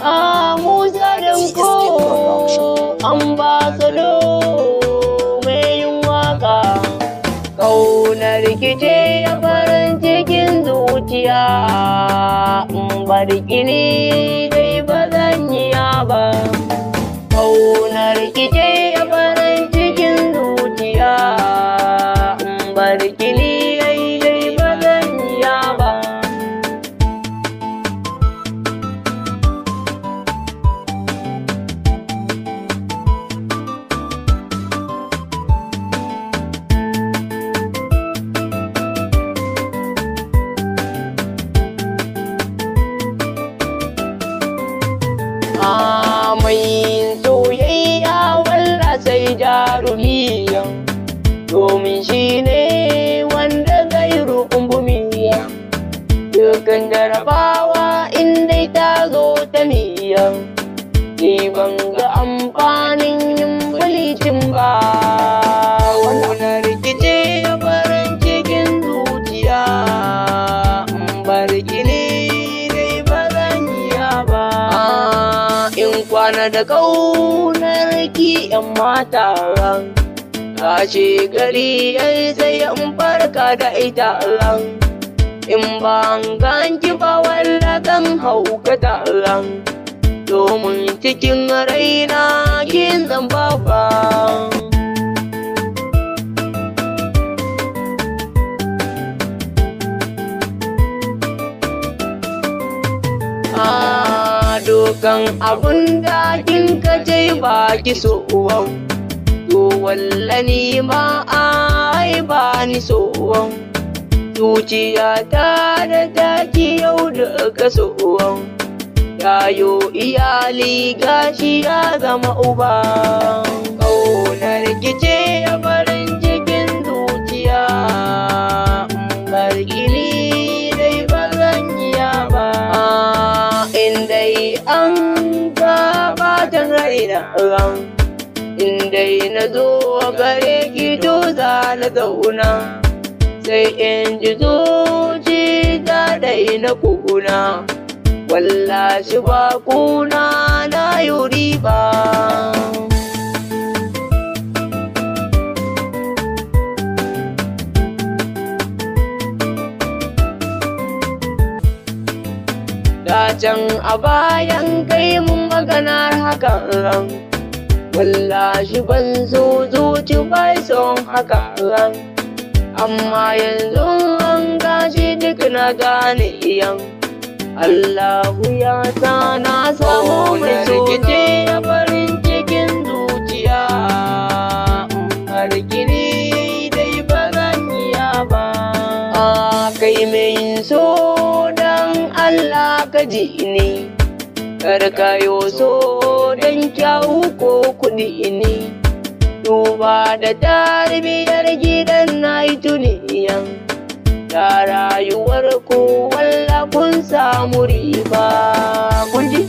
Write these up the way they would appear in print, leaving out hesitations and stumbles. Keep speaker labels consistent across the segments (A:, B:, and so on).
A: Musa Danko ambassador mai yin waka. Ƙaunar rikice ya farin cikin zuciya, in bar ni dai ba zan yi ba. Ƙaunar rikice ya farin cikin zuciya, in bar ni dai ba zan yi ba. Mai soyayya walla sai jarumi, domin shi ne wanda zai rukumbumi dukkan jarabawa in dai ta zo ta miya. Ni ban ga amfanin yin bulicin ba. Wannan rikice ya farin cikin zuciya, in bar ni dai ba zan iya ba. In kwana da ƙaunar ki ‘yan mata, kashe gari ai sai in farka da ita. In ban ganki ba walla zan haukata, domin cikin raina kin zan babba. Dokan abun da kin kace ba ki so, to walla ni ma ai ba ni so. Zuciya ta da taki yau da ka so, yayo iyali gashi ya zama uba. Ƙaunar kice ya farin cikin zuciya, bar ni dai ba zan iya ba. In dai an gabatan raina, in dai na zo gare ki to za na zauna, sai in ji zuci ta daina kuna, wallashi ba kuna na yuri ba. Da can a bayan kai mun maganar hakan, wallashi ban so zuci bai son hakan, amma yanzu an gashi duk na gane iyan. Allahu ya sa na samu mai rikice ya farin cikin zuciya, har gini dai ba zan iya ba. Kai mai so dan Allah ka ji ni, kar ka yo so dan kyawu ko kuɗi ne. Duba da tarbiyar gidan na yi tuniyan, da rayuwar ku walla kun samu riba. Kun ji?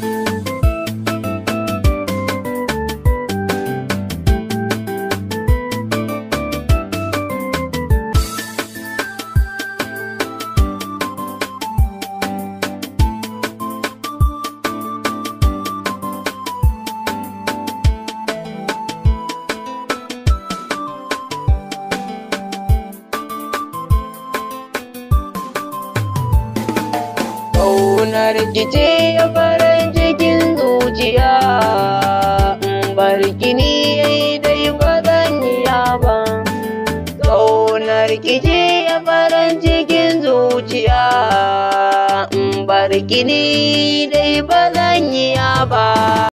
A: Ƙaunar kice ya farin cikin zuciya, in bar ni dai ba zan iya ba. Ƙaunar kice ya farin cikin zuciya, in bar ni dai ba zan iya ba.